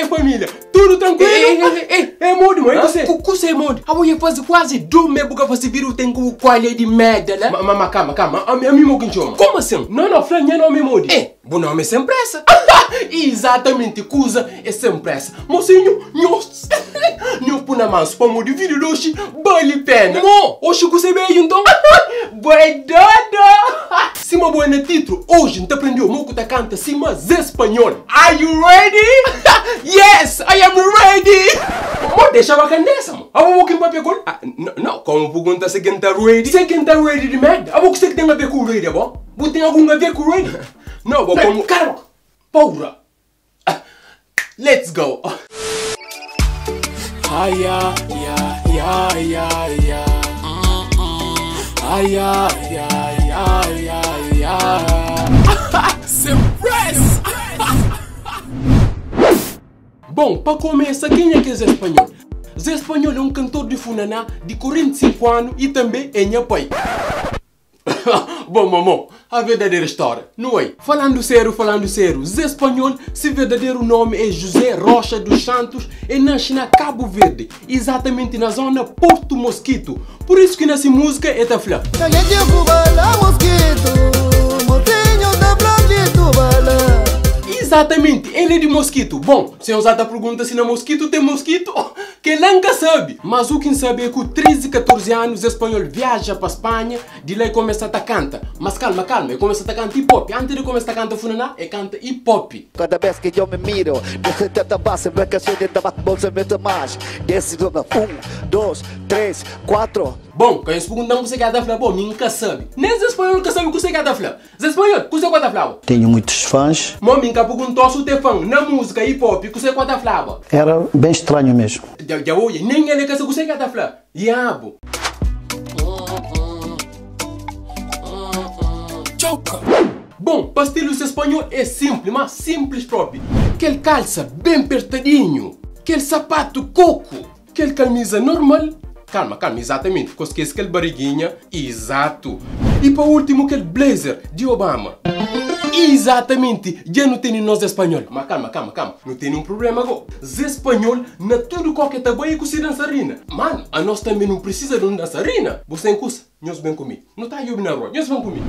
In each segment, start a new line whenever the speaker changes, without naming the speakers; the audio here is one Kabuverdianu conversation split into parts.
é família? Tudo tranquilo? Ei, ei, ei, ei, modi, mãe, você? Ku é modi? A mulher faz quase do meu buga fazer vídeo tem com qual é de merda, né? Mas calma, calma, a mim mo chama. Como assim? Não, não, fala, minha nome é modi. É, bom nome é sem pressa. Exatamente, coisa é sem pressa. Mocinho, nós, nós puna manso para modi vídeo doce, vale pena. Mo, hoje que você veio então? Vai dada. Se uma boa no título, hoje não te aprendeu, mo que te canta cima Zé Espanhol. Are you ready? Yes, I am ready. Mo deixa a canessa, mo. A vou que papel com? Ah, não, não, como pergunta se quem tá ready? Se quem tá ready de merda. A vou que você tem a ver com ready, bom? Vou tem algum a ver com ready? Não, vou como cara, porra. Let's go.
Ai, ai, ai, ai, ai. Ai, ai, ai, ai, ai, ai. Surprise!
Bom, para começar, quem é que é Zé Espanhol? Zé Espanhol é um cantor de funaná de 45 anos e também é meu pai. Bom, mamão, a verdadeira história, não é? Falando sério, Zé Espanhol, seu verdadeiro nome é José Rocha dos Santos e nasce na Cabo Verde, exatamente na zona Porto Mosquito. Por isso que nessa música é da flor. Exatamente, ele é de mosquito. Bom, se eu usar a pergunta se na mosquito tem mosquito, que nunca sabe. Mas o que sabe é que com 13, 14 anos, o espanhol viaja para Espanha, de lá começa a cantar. Mas calma, calma, ele começa a cantar hip hop. Antes de começar a cantar funaná, ele canta hip hop.
Cada vez que eu me miro, desce da base, vê que sou de tabaco, se mete mais. Desce 1, 2, 3, 4.
Bom, quando eles perguntam o que você quer falar, bom, nunca sabe. Nem os espanhol nunca sabe o que você quer falar. Os espanhol, o que você quer falar?
Tenho muitos fãs.
Mami, nunca perguntou se tem fã na música hip hop, o que você quer falar?
Era bem estranho mesmo.
Já ouvi, nem ele quer saber o que você quer falar. Diabo.
Choca.
Bom, pastilhos espanhol é simples, mas simples próprio. Aquele calça bem apertadinho, aquele sapato coco, aquele camisa normal. Calma, calma, exatamente, porque esquece aquele barriguinha, exato. E para último, aquele blazer de Obama. Exatamente, já não tem nós espanhol. Mas calma, calma, calma, não tem nenhum problema agora. Zé Espanhol, na tudo qualquer tabanha com se dançarina. Mano, a nós também não precisa de um dançarina. Você encussa, nós vem comigo. Não tá aí na rua, nós vem comigo.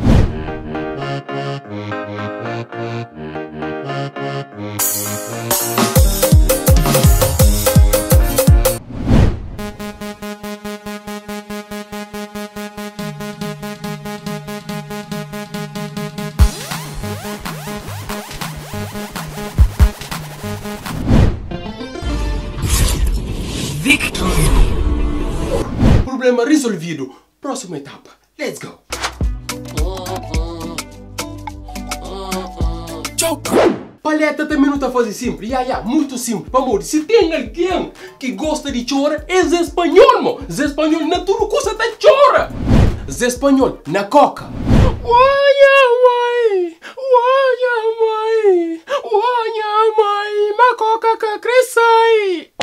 Problema resolvido. Próxima etapa. Let's go.
Choca.
Paleta também não tá fazendo simples. Ya, ya, muito simples. Amor, se tem alguém que gosta de chora, é Zé Espanhol, mo. Zé Espanhol na tudo custa tá chora. Zé Espanhol na coca. Olha, mãe. Olha, mãe. Olha, mãe. Ma coca que cresce.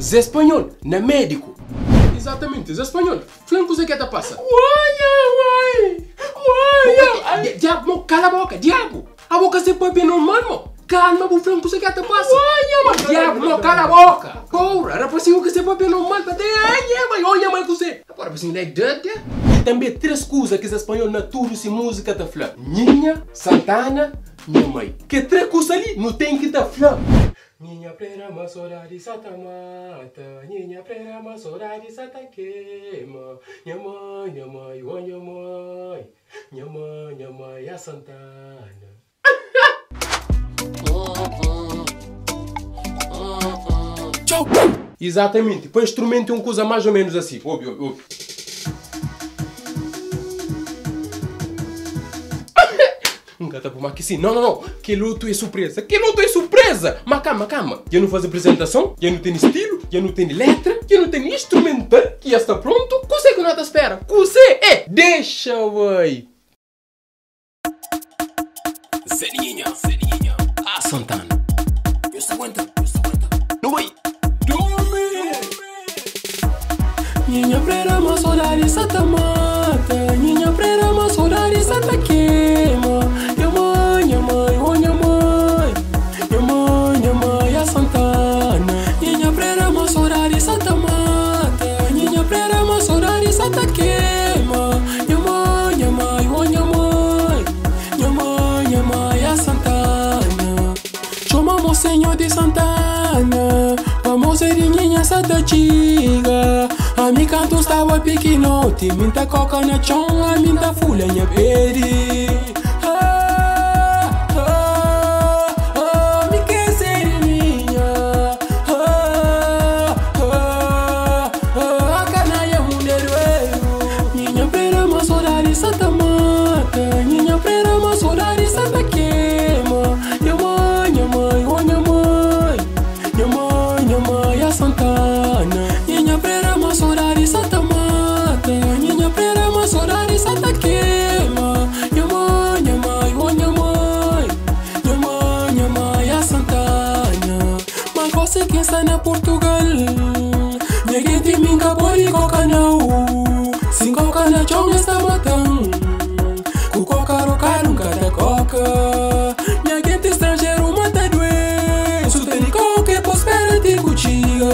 Zé Espanhol na médico. Exatamente, Zé Espanhol. Flanco Zé que tá passa. Olha, mãe. Olha. Diabo, cala a boca, diabo. A boca se põe bem normal, mo. Calma, o flanco Zé que tá passa. Olha, mãe. Diabo, mo, cala a boca. Porra, rapazinho que se põe bem normal. Olha, mãe, olha, mãe, que você. Agora, rapazinho, like that, yeah? E também três coisas que Zé Espanhol na tudo se música tá flã. Ninha, Santana, minha mãe. Que três coisas ali não tem que tá flã. Ninha prera ma saudade sata mata, ninha prera ma saudade sata queima. Minha mãe, minha mãe, oh minha mãe, minha mãe, minha mãe, a Santana.
Choca.
Exatamente, para instrumento é uma coisa mais ou menos assim. Ouve, ouve, ouve. Nunca tá por aqui sim. Não, não, não. Que luto é surpresa. Que luto é surpresa. Mas calma, calma. Já não faz apresentação, já não tem estilo, já não tem letra, já não tem instrumental, que já está pronto. Você que não tá espera. Você é. Deixa, uai.
Zé Ninha, Zé Ninha. Ah, Santana. Eu se aguenta, eu se aguenta. Não vai. Dorme.
Ninha prera ma saudade sata mata. Ninha prera ma saudade sata queima. Minha mãe, minha mãe, oh minha mãe. Minha mãe, minha mãe.
sa ta kema. Nha mãe, nha mãe, oh nha mãe. Nha mãe, nha mãe, a Santana. Txoma Mosenhor di Santana. Pa moserinhinha sa ta txiga. Ami kantu staba pikinoti, mi ta koka na txon, ami ta fulha nha pedi. Ah, ah, ah, mi ke serininha. Ah, ah, ah, kanaia munderueru. Nhinha prera ma sodadi sa ta mata. Nhinha prera ma sodadi sa ta kema. Nha mãe, nha mãe, oh nha mãe. Nha mãe, nha mãe, a Santana. Nhinha prera ma sodadi sa ta mata. Nhinha prera ma sodadi sa ta kema. Nha mãe, nha mãe, oh nha mãe. Nha mãe, nha mãe, a Santana. Ma gosi ki sta na Portugal. Nha genti mi nka pode koka nau. Sin koka na txon es ta matan. Ku koka rokadu nka ta koka. Nha genti stranjeru ma ta due. Su teni koka e po spera ti ku txiga.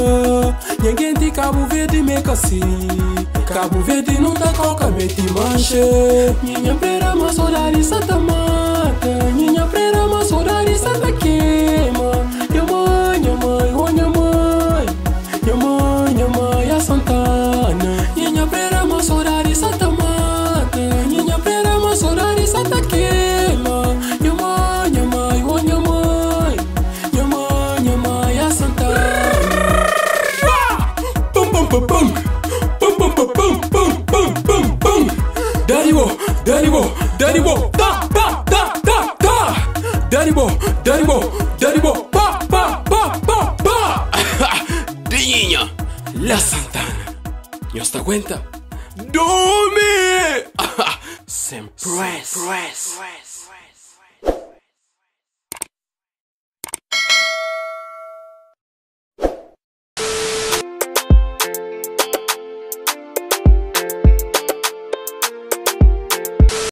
Nha genti Kabu Verdi me ka si. Kabu Verdi nu ta koka me ti manxe. Nhinha prera ma sodadi sa ta mata. Nhinha prera ma sodadi sa ta kema. Nha mãe, nha mãe, oh nha mãe. Nha mãe, nha mãe, a Santana. Nhinha prera ma sodadi sa ta mata. Nhinha prera ma sodadi sa ta kema. Nha mãe, nha mãe, oh nha mãe. Nha mãe, nha mãe, a Santana. Pum pum pum pum. Pum pum pum pum pum pum pum pum. Daddy wo, daddy wo, daddy wo. Ta ta ta ta ta. Daddy wo, daddy wo, daddy wo. Pa pa pa pa pa. Dinha, La Santana. Nhos ta aguenta? Dome! Sem press.